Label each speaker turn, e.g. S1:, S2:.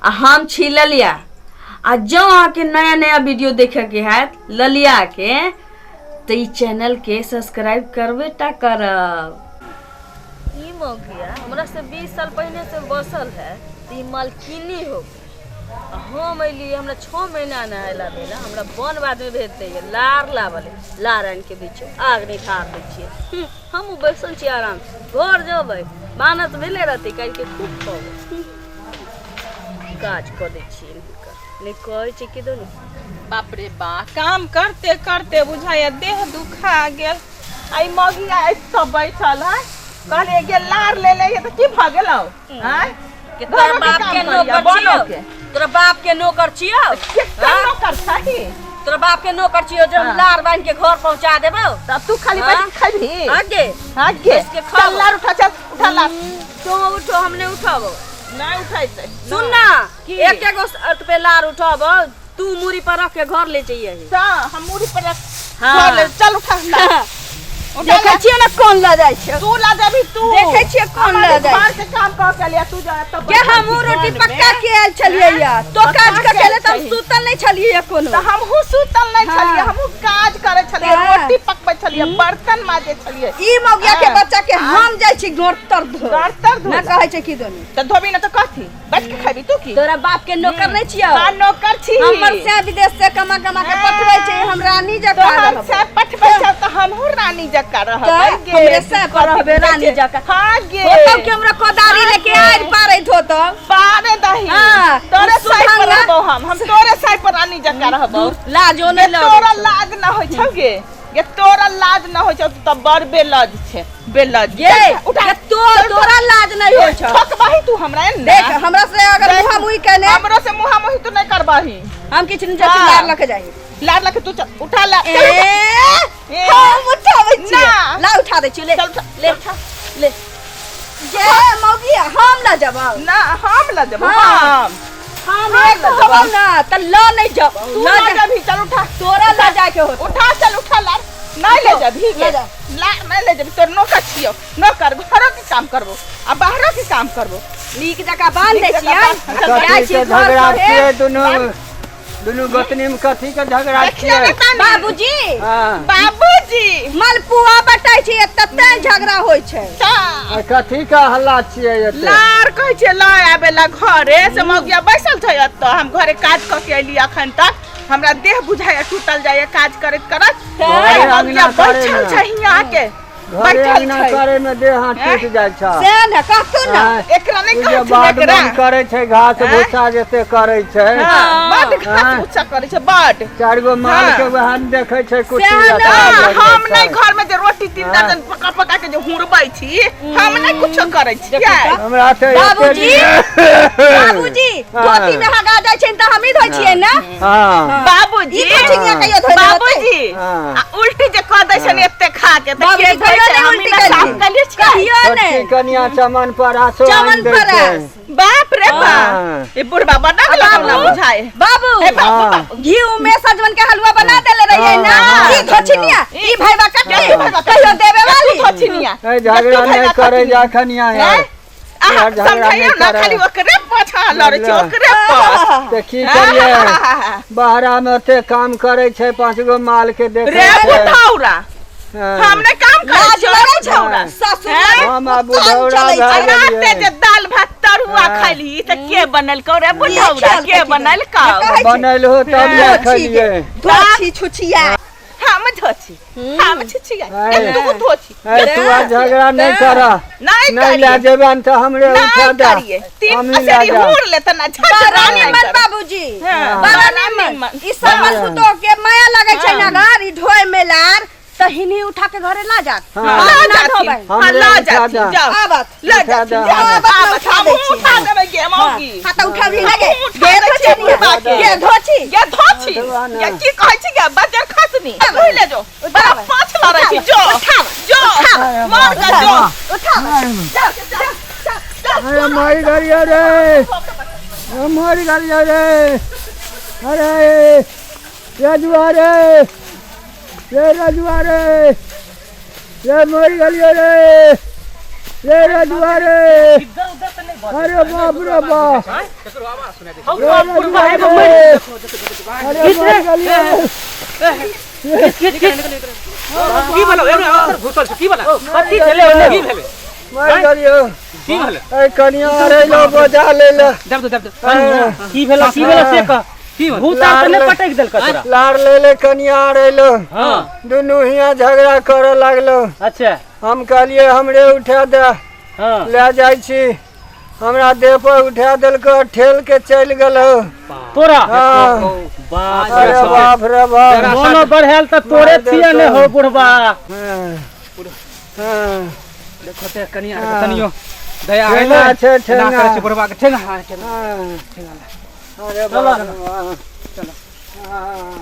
S1: आ हम छी ललिया। आ जँ अहाँके नया नया वीडियो देखैके हैत ललियाके तऽ ई चैनलके सब्सक्राइब करबे टा करब। ई मौगिया हमरा से 20 साल पहिने से बसल है तऽ ई मालकिनी हो गेल। आ हम अयली, हमरा 6 महीना नहि अयला भेला, हमरा वन बादमे भेज दैए लार लाबल, लार आनि के दै छियै, आग नहि ठार दै छियै। हमहूँ बैसल छियै आराम से, घर जेबै भानस भेले रहतै, काल्हिके खूब खबै। काज कऽ दै छियै हुनकर, नहि कहै छै कि दुनू।
S2: बाप रे बा, काम करते करते बुझाइया देह दुखा गेल। आई मगिया एतऽ बैठल है, कहलियै गे लार ले ले तऽ की भऽ गेलौ? आँय
S1: के तोरा
S2: घरोके
S1: बाप
S2: काम
S1: के
S2: करिया,
S1: नौकर
S2: बनो
S1: छियौ?
S2: के।
S1: तोरा बाप के नौकर छियौ?
S2: केकर
S1: हाँ?
S2: नौकर छही?
S1: तोरा बाप के नौकर छियौ जे हम
S2: हाँ।
S1: लार बान्हि के घर पहुंचा देबौ?
S2: तब तू खाली
S1: हाँ?
S2: बैठ के खैबही?
S1: आगे
S2: हाँ गे,
S1: बैस के खाबो।
S2: चल लार उठा, चल उठा लार।
S1: तू उठो, हम नहीं उठाबो।
S2: नहीं उठैतै।
S1: सुन ना,
S2: की?
S1: एक एगो अर्थ पे लार उठाबो, तू मूड़ी पर रख के घर ले जाइए।
S2: तऽ हम मूड़ी पर रख
S1: हाँ।
S2: घर ले चल, उठा लार। उठा
S1: देखै
S2: लार।
S1: छियै ना कोन लऽ जाइ छै।
S2: तू ला जेबही तू।
S1: देखै छियै कोन
S2: हम
S1: लऽ
S2: अभी
S1: जाइ
S2: घर के काम कऽ के लिया, तू जा तब
S1: के हमहूँ रोटी पक्का के आयल छलियै या तो
S2: पक्का
S1: काज कऽ
S2: के
S1: के
S2: आयल
S1: तऽ हम
S2: छही।
S1: सुतल नहि छलियै या कोनो।
S2: तऽ हमहूँ सुतल नहि
S1: हाँ।
S2: छलियै, हमहूँ काज करै छलियै,
S1: हाँ।
S2: रोटी पकबै छलियै, बर्तन माजै छलियै।
S1: ई मौगिया के
S2: हाँ।
S1: बच्चा के हम जाइ छी गोड़ तर धो।
S2: गोड़ तर धो।
S1: ना कहै छै की दोनी।
S2: तऽ धोबी ना तऽ कथी बैठ के खेबी तू? की
S1: तोरा बाप के नौकर नहीं छियौ?
S2: हाँ, नौकर छी।
S1: हमर से विदेश से कमा कमा के पठबै छै, हम रानी जकाँ
S2: तोहर
S1: रहबै।
S2: से पठबै छौ तऽ हमहूँ रानी जकाँ रहबै
S1: तऽ
S2: गे।
S1: हमरे से पर रहबै रानी जकाँ।
S2: हाँ गे।
S1: होतौ कि हमरा कोदारी लेके आड़ि पारैत होतौ।
S2: पारे दही।
S1: हाँ,
S2: तोरे
S1: ई
S2: साइ पर
S1: सुधांगा-
S2: रहबौ हम तोरे साइ पर रानी जकाँ रहबौ।
S1: लाजो नहीं
S2: गे,
S1: लगै
S2: तोरा
S1: छौ।
S2: लाज न होइ छौ गे? गे तोरा लाज न होइ छौ? तू तऽ बड़ बेलज छै, बेलज।
S1: गे
S2: चल, उठा।
S1: गे, तो तोरा लाज नहीं होइ छौ?
S2: ठोकबही तू हमरा एने।
S1: देख, हमरा से अगर
S2: देख,
S1: मुहा मुही केने
S2: हमरो से मुहा मुही तू नहीं करबही।
S1: हम किछु नहीं जाति।
S2: हाँ।
S1: लार लके जाही।
S2: लार लके तू चल, उठा ला।
S1: ए,
S2: चल, उठा। ए।
S1: हम उठाबै छियै।
S2: ना।
S1: ला उठा दै छियै, ले।
S2: चल, उठा।
S1: ले
S2: उठा।
S1: ले गे मौगी, हम ना जब
S2: ना हम ल जब
S1: हाँ।
S2: हम
S1: हम
S2: हम
S1: एक
S2: ल
S1: होबौ
S2: जब।
S1: ना त ल नहीं जब।
S2: तू
S1: ल
S2: ल
S1: जा।
S2: जबही, चल उठा।
S1: तोरा ल जाए के होतौ।
S2: उठा, चल उठा लार। नहीं ले जबही
S1: ले
S2: गे।
S1: जा।
S2: ला नहीं ले जबही, तोर नौकर छियौ, नौकर। घरो के काम करबो आ बाहरो के काम करबो।
S1: नीक जकाँ बांध दै
S2: नीक जकाँ
S1: छियै।
S2: बांध।
S1: जाइ
S3: कथी
S1: छी
S3: के
S1: घर
S3: झगड़ा
S1: पर।
S3: छियै? दुनू दुनू गोतनी में कथी के झगड़ा
S2: देखियौ
S3: छियै?
S2: ने तनी।
S1: बाबूजी।
S3: हाँ।
S2: बाबूजी,
S1: मलपुआ बटाइ छै एतऽ तैं झगड़ा होइ छै।
S2: तऽ
S3: आ कथी के हल्ला छियै एते?
S2: लार कहै छियै लऽ आबे ला घरे से, मौगिया बैसल छै एतऽ। हम घरे काज कऽ के अयली, अखन तक हमरा देह बुझाइया टूटल जाइया काज करैत करैत।
S3: घरे
S2: मौगिया
S3: अंगना करे
S2: बैठल
S3: मे।
S2: छै हियाँ के
S3: घरे
S2: बैठल
S3: अंगना
S2: छै।
S3: करे में देह हाथ टूट जाइ छै।
S1: से ने कहतौ ने।
S3: आँय,
S2: एकरा नहि
S3: ई जे
S2: कहथिन
S3: बाध
S2: एकरा।
S3: बन करै छै, घास
S2: आँय?
S3: भूसा जते करै छै।
S2: हाँ, बड घास
S3: आँय?
S2: भूसा करै छै बड।
S3: चारि गो माल
S2: हाँ।
S3: के वएह ने देखै छै, कुट्टी
S1: सएह ने।
S3: लता
S2: हाँ,
S3: लगबै
S2: हम
S3: छै।
S2: नहि घर में जे रोटी 3
S3: हाँ।
S2: दर्जन पका पका के जे हुरबै छी, हम नहि कुछो करै छियै।
S3: हमरा तऽ एते
S1: बाबूजी, बाबूजी,
S3: हाँ।
S1: धोती में हगा जाइ छै तऽ हमही धोइ छियै ने।
S3: हाँ।
S2: बाबूजी,
S1: ई कोचिंग कहियो धोइ देबै?
S2: बाबूजी,
S3: हाँ।
S2: आ उल्टी जे कऽ दै छनि एते खा के तऽ
S1: बाबूजी
S2: के धोइ
S1: कहियो
S2: छै?
S1: नहि
S2: हम
S1: उल्टी
S2: ना साफ
S1: केलखिन।
S2: कलियै छियै।
S1: कहियो
S3: छोटकी
S1: नहि।
S3: कनिया चमन पर आसो
S1: चमन
S3: आनि दै
S1: पर
S3: छै।
S1: आस।
S2: बाप रे
S3: हाँ।
S2: बाप, ई बुढ़बा बड़ा लगौना
S1: बाबू।
S2: बुझाए।
S1: बाबू।
S2: हे बाबू,
S3: हाँ।
S2: बाबू।
S1: घी में सजमन के हलवा बना देले रहियै ना।
S3: हाँ,
S1: ई धोछिनिया, ई भैया कते
S2: के भैया
S1: कहियो देबे वाली।
S2: तू धोछिनिया।
S3: ए, झगड़ा नहि करै जा कनिया यार।
S2: हैं? अहाँ
S3: यार, झगड़ा
S2: समझाइयो
S3: नहि
S2: ना,
S3: करऽ।
S2: खाली ओकरे पाछा लड़ै छै, ओकरे पर।
S3: तऽ की करियै, बहरा मे ओते काम करै छै, 5 गो माल के देखै
S2: रे
S3: छै।
S2: बुढ़ौरा,
S3: हाँ।
S2: हम नहि काम करै
S1: लाज
S2: छियै,
S1: लगै छौ?
S2: बुढ़ौरा।
S1: ससुर
S2: हैं?
S3: हम आब
S1: उत्तम
S3: बुढ़ौरा
S1: चलै
S3: भए
S1: छै।
S2: राते
S3: गेलियै।
S2: जे दाल भात तरुआ
S3: हाँ।
S2: खैली तऽ के बनेलकौ रे बुढ़ौरा?
S1: खेल
S2: के
S1: कथी
S2: बनेलकौ?
S1: कहै छै?
S3: बनैलहो तब ने
S1: धोछी गे,
S3: खैलियै।
S1: धोछी छुछिया।
S2: हम धोछी, हम छुछिया?
S3: है।
S2: तू धोछी।
S3: ए, तू आ झगड़ा नहि कर।
S2: नहि
S3: नहि लए
S2: करियै।
S3: जेबनि तऽ हमरे
S2: नहि
S3: उठा दे।
S2: करियै। 3
S3: हमही लए
S2: पसेरी
S3: जायब।
S2: हुर ले तऽ ना झगड़ा
S1: बड़ा
S2: नहि
S1: निमन
S2: करब।
S1: बाबूजी,
S2: हाँ,
S1: बड़ा
S2: बड़ा
S1: निमन।
S2: निमन।
S1: ई सब
S3: हाँ।
S1: पुतोह के माया लगै छै
S2: हाँ।
S1: ना, घर ई ढोए में लार तऽ हिनी उठा के घरे ला जात।
S3: हाँ।
S1: बाप
S2: लऽ
S1: ना
S2: जाथिन।
S1: ढोबै।
S2: हाँ,
S3: हमरे
S2: लऽ
S3: उठा
S2: जाथिन,
S3: दे।
S2: जाउ।
S1: आबत।
S2: लऽ
S3: उठा
S2: जाथिन,
S3: दे,
S2: जाउ।
S3: आबत।
S2: आबत,
S1: उठा दै
S2: हमहूँ
S1: छी।
S2: उठा देबै गे मौगी।
S1: हाँ तऽ उठबही ना गे।
S2: हमहूँ उठा
S1: गे
S2: दै
S1: धोछी
S2: छियै
S1: नी।
S2: बुढ़बा के।
S1: गे धोछी।
S2: गे धोछी।
S3: उठबा ना।
S2: गे की कहै छी गे बजर खसनी? धोइ ले जो। बड़ा पाँच लड़ै छी, जो। जो। मार के जो।
S1: उठा।
S2: जा, जा, जा, जा।
S3: अरे मरि गेलियै रे, मरि गेलियै रे। अरे रजुआ रे, रे रजुआ रे, रे मरि गेलियै रे। रे रजुआ रे, अरे बाप रे बाप, रे रजुआ रे, अरे मर गेलियै।
S4: की भेलो? एने अंदर घुसल छै, की भेलो?
S3: कथी भेलै?
S4: की भेलै?
S3: मर गेलियै।
S4: की भेलै?
S3: ए कनिया रे, लो बजा ले ले।
S4: दब दो, दब दो।
S5: की भेलो, की भेलो से कह।
S4: की भेलो?
S5: भूत आर तऽ नहि पटकि देलकौ तोरा?
S3: लार ले ले कनिया रे लो।
S5: हाँ।
S3: दुनू हियाँ झगड़ा करे लागलो।
S5: अच्छा।
S3: हम कहलिए हमरे उठा दे।
S5: हाँ।
S3: ले जाइ छी, हमरा देह पर उठा देलको, ठेल के चलि गेलो।
S5: तोरा?
S3: हाँ।
S5: बाप
S3: अरे
S5: रे बाप।
S3: बाप रे बाप।
S5: मोनो बढ़ेल तऽ तोरे थिया ने हो बुढ़बा।
S3: हाँ। हाँ।
S4: देखो ते कनिया के तनियो दया
S3: ठेंगा
S4: आइले।
S3: छै,
S4: एना
S3: ठेंगा।
S4: करै छै बुढ़बा के, ठेंगा, हाँ, ठेंगा।
S3: हाँ। अरे बाप रे बाप। हाँ।